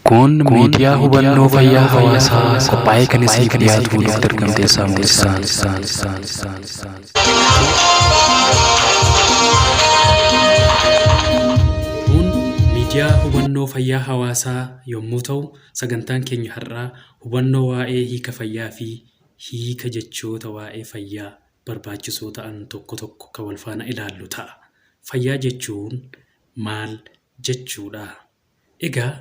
Kun miidiyaa hubannoo fayyaa hawaasaa qophaa'ee kan isiniif dhiyaatu Dr. Gamteessaa Moosisaa. Kun miidiyaa hubannoo fayyaa hawaasaa yommuu ta'u, sagantaan keenya har'aa hubannoo waa'ee hiika fayyaa fi hiika jechoota waa'ee fayyaa barbaachisoo ta'an tokko tokko kan wal faana ilaallu ta'a. Fayyaa jechuun maal jechuudha? Egaa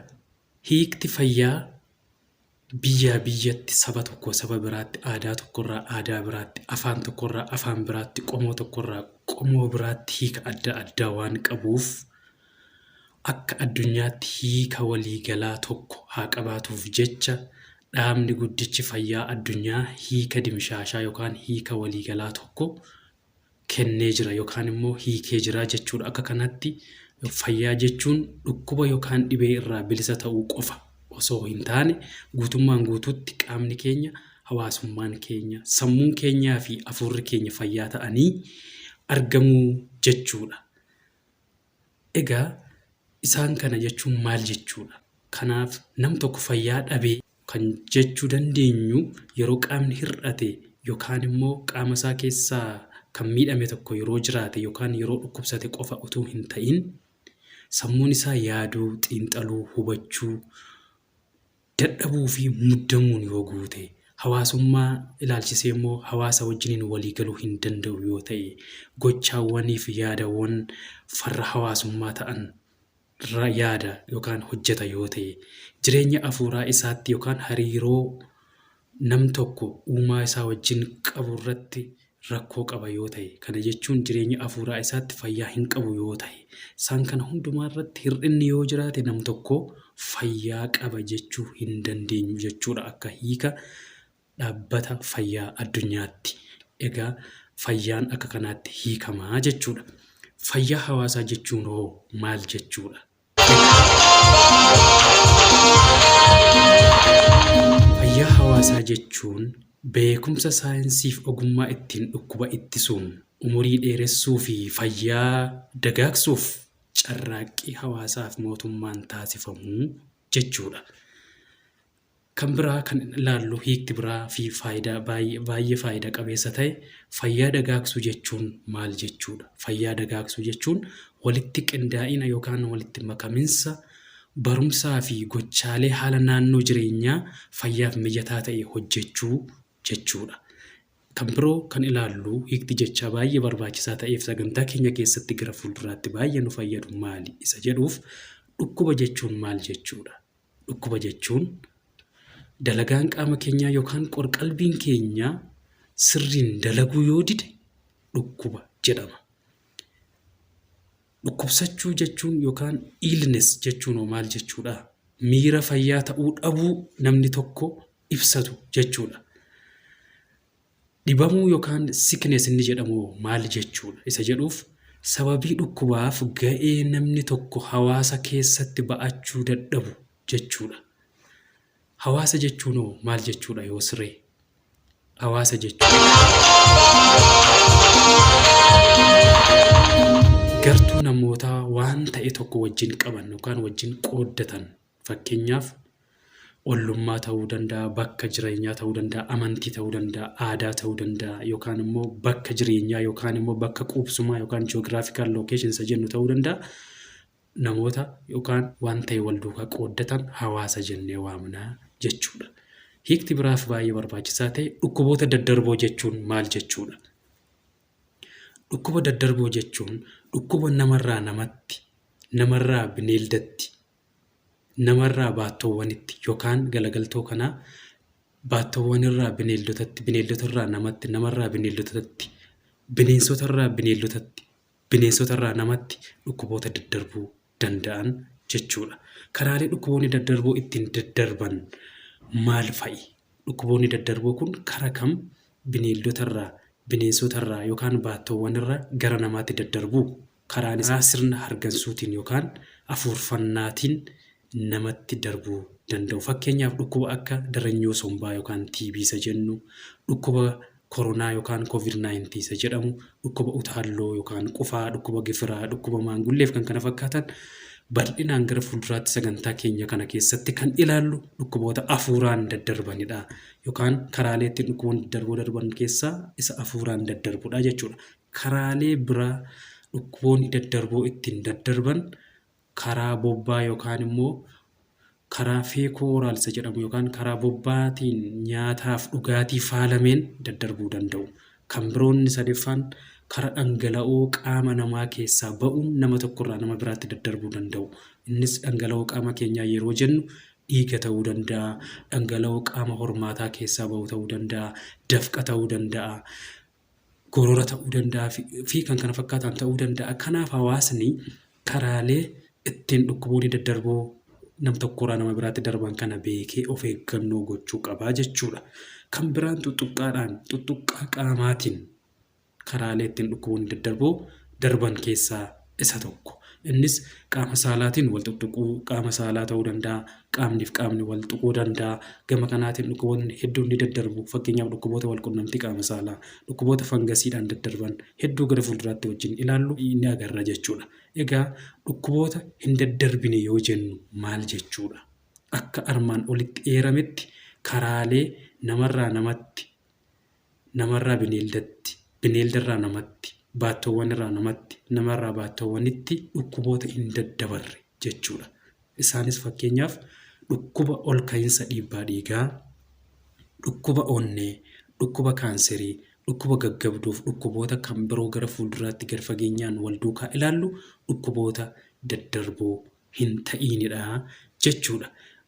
hiikti fayyaa biyyaa biyyatti, saba tokkoo saba biraatti, aadaa tokkorraa aadaa biraatti, afaan tokkorraa afaan biraatti, qomoo tokkorraa qomoo biraatti hiika adda addaa waan qabuuf akka addunyaatti hiika waliigalaa tokko haa qabaatuuf jecha dhaabni guddichi fayyaa addunyaa hiika dimshaashaa yookaan hiika waliigalaa tokko kennee jira yookaan immoo hiikee jira jechuudha. Akka kanatti fayyaa jechuun dhukkuba yookaan dhibee irraa bilisa ta'uu qofa osoo hin taane guutummaan guutuutti qaamni keenya, hawaasummaan keenya, sammuun keenyaa fi afuurri keenya fayyaa ta'anii argamuu jechuudha. Egaa isaan kana jechuun maal jechuudha? Kanaaf nam tokko fayyaa dhabee kan jechuu dandeenyu yeroo qaamni hir'ate yookaan immoo qaama isaa keessaa kan miidhame tokko yeroo jiraate yookaan yeroo dhukkubsate qofa utuu hin ta'in sammuun isaa yaaduu, xiinxaluu, hubachuu, dadhabuu fi muddamuun yoo guute, hawaasummaa ilaalchisee immoo hawaasa wajjiniin walii galuu hin danda'u yoo ta'e, gochaawwanii fi yaadawwan farra hawaasummaa ta'an irra yaada yookaan hojjeta yoo ta'e, jireenya afuuraa isaatti yookaan hariiroo nam tokko uumaa isaa wajjin qabu irratti rakkoo qaba yoo ta'e, kana jechuun jireenya afuuraa isaatti fayyaa hin qabu yoo ta'e, isaan kana hundumaa irratti hir'inni yoo jiraate nam tokko fayyaa qaba jechuu hin dandeenyu jechuudha akka hiika dhaabbata fayyaa addunyaatti. Egaa fayyaan akka kanaatti hiikamaa jechuudha. Fayyaa hawaasaa jechuun hoo maal jechuudha? Fayyaa hawaasaa jechuun beekumsa saayinsii fi ogummaa ittiin dhukkuba ittisuun, umurii dheeressuu fi fayyaa dagaagsuuf carraaqqii hawaasaa fi mootummaan taasifamu jechuudha. Kan biraa kan ilaallu hiikti biraa fi faayidaa baay'ee baay'ee faayida qabeessa ta'e fayyaa dagaagsuu jechuun maal jechuudha? Fayyaa dagaagsuu jechuun walitti qindaa'ina yookaan walitti makaminsa barumsaa fi gochaalee haala naannoo jireenyaa fayyaaf mijataa ta'e hojjechuu jechuudha. Kan biroo kan ilaallu hiikti jechaa baay'ee barbaachisaa ta'eef sagantaa keenya keessatti gara fuulduraatti baay'ee nu fayyadu maali isa jedhuuf dhukkuba jechuun maal jechuudha? Dhukkuba jechuun dalagaan qaama keenyaa yookaan qorqalbiin keenya sirriin dalaguu yoo dide dhukkuba jedhama. Dhukkubsachuu jechuun yookaan illness jechuun hoo maal jechuudha? Miira fayyaa ta'uu dhabuu namni tokko ibsatu jechuudha. Dhibamuu yookaan sickness inni jedhamu hoo maal jechuudha isa jedhuuf sababii dhukkubaaf ga'ee namni tokko hawaasa keessatti ba'achuu dadhabu jechuudha. Hawaasa jechuun hoo maal jechuudha yoo siree? Hawaasa jechuun gartuu namootaa waan ta'e tokko wajjin qaban yookaan wajjin qooddatan. Fakkeenyaaf, ollummaa ta'uu danda'a, bakka jireenyaa ta'uu danda'a, amantii ta'uu danda'a, aadaa ta'uu danda'a yookaan immoo bakka jireenyaa yookaan immoo bakka quubsumaa yookaan geographical location isa jennu ta'uu danda'a. Namoota yookaan waan ta'e wal duukaa qooddatan hawaasa jennee waamna jechuudha. Hiikti biraaf baay'ee barbaachisaa ta'e dhukkuboota daddarboo jechuun maal jechuudha? Dhukkuba daddarboo jechuun dhukkuba namarraa namatti, namarraa bineeldatti, namarraa baattoowwanitti yookaan galagaltoo kanaa baattoowwanirraa bineeldotatti, bineeldotarraa namatti, namarraa bineeldotatti, bineensotarraa bineeldotatti, bineensotarraa namatti dhukkuboota daddarbuu danda'an jechuudha. Karaalee dhukkuboonni daddarboo ittiin daddarban maal fa'i? Dhukkuboonni daddarboo kun kara kam bineeldotarraa, bineensotarraa yookaan baattoowwanirraa gara namaatti daddarbu? Karaan isaa sirna hargansuutiin yookaan afuurfannaatiin namatti darbuu danda'u. Fakkeenyaaf dhukkuba akka daranyoo sombaa yookaan TB isa jennu, dhukkuba koronaa yookaan COVID-19 isa jedhamu, dhukkuba utaalloo yookaan qufaa, dhukkuba gifiraa, dhukkuba maangullee fi kan kana fakkaatan Bal'inaan gara fuulduraatti sagantaa keenya kana keessatti kan ilaallu dhukkuboota afuuraan daddarbanidha. Yookaan karaalee ittiin dhukkuboonni daddarboo darban keessaa isa afuuraan daddarbudha jechuudha. Karaalee biraa dhukkuboonni daddarboo ittiin daddarban karaa bobbaa yookaan immoo karaa feekoo oraal isa jedhamu yookaan karaa bobbaatiin nyaataaf dhugaatii faalameen daddarbuu danda'u. Kan biroon inni sadaffaan karaa dhangala'oo qaama namaa keessaa ba'uun nama tokkorraa nama biraatti daddarbuu danda'u. Innis dhangala'oo qaama keenyaa yeroo jennu dhiiga ta'uu danda'a, dhangala'oo qaama hormaataa keessaa ba'u ta'uu danda'a, dafqa ta'uu danda'a, gorora ta'uu danda'a fi kan kana fakkaatan ta'uu danda'a. Kanaaf hawaasni karaalee ittiin dhukkuboonni daddarboo nam tokkorraa nama biraatti darban kana beekee of eeggannoo gochuu qabaa jechuudha. Kan biraan tuttuqqaadhaan tuttuqqaa qaamaatiin karaalee ittiin dhukkuboonni daddarboo darban keessaa isa tokko. Innis qaama saalaatiin wal tuttuquu qaama saalaa ta'uu danda'a. Qaamniif qaamni wal tuquu danda'a. Gama kanaatiin dhukkuboonni hedduun ni daddarbu. Fakkeenyaaf dhukkuboota wal qunnamtii qaama saalaa, dhukkuboota fangasiidhaan daddarban hedduu gara fuulduraatti wajjin ilaallu ni agarra jechuudha. Egaa dhukkuboota hin daddarbine yoo jennu maal jechuudha? Akka armaan olitti eerametti karaalee namarraa namatti, namarraa bineeldatti, bineeldarraa namatti, baattoowwanirraa namatti, namarraa baattoowwanitti dhukkuboota hin daddabarre jechuudha. Isaanis fakkeenyaaf dhukkuba ol ka'iinsa dhiibbaa dhiigaa, dhukkuba onnee, dhukkuba kaanserii, dhukkuba gaggabdoof dhukkuboota kan biroo gara fuulduraatti gad fageenyaan wal duukaa ilaallu dhukkuboota daddarboo hin ta'iinidha jechuudha.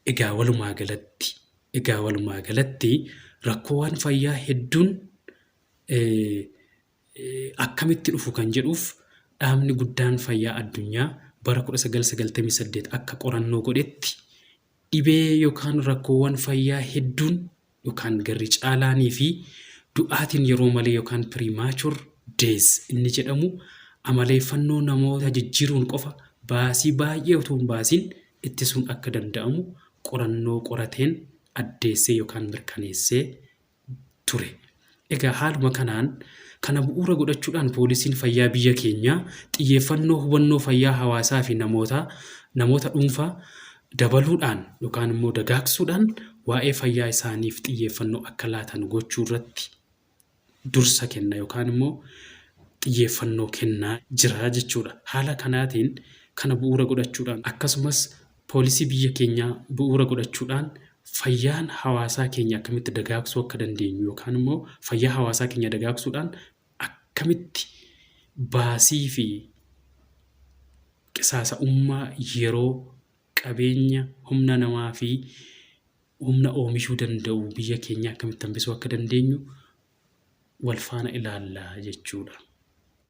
Egaa walumaa galatti egaa walumaa galatti rakkoowwan fayyaa hedduun akkamitti dhufu kan jedhuuf dhaabni guddaan fayyaa addunyaa bara 1998 akka qorannoo godhetti dhibee yookaan rakkoowwan fayyaa hedduun yookaan garri caalaanii fi du'aatiin yeroo malee yookaan premature death inni jedhamu amaleeffannoo namoota jijjiiruun qofa baasii baay'ee utuu hin baasiin ittisuun akka danda'amu qorannoo qorateen addeessee yookaan mirkaneessee ture. Egaa haaluma kanaan kana bu'uura godhachuudhaan poolisiin fayyaa biyya keenyaa xiyyeeffannoo hubannoo fayyaa hawaasaa fi namoota dhuunfaa dabaluudhaan yookaan immoo dagaagsuudhaan waa'ee fayyaa isaaniif xiyyeeffannoo akka laatan gochuu irratti dursa kenna yookaan immoo xiyyeeffannoo kennaa jira jechuudha. Haala kanaatiin kana bu'uura godhachuudhaan akkasumas poolisii biyya keenyaa bu'uura godhachuudhaan fayyaan hawaasaa keenya akkamitti dagaagsuu akka dandeenyu yookaan immoo fayyaa hawaasaa keenya dagaagsuudhaan akkamitti baasii fi qisaasa'ummaa yeroo qabeenya humna namaa fi humna oomishuu danda'u biyya keenyaa akkamitti hambisuu akka dandeenyu wal faana ilaalla jechuudha.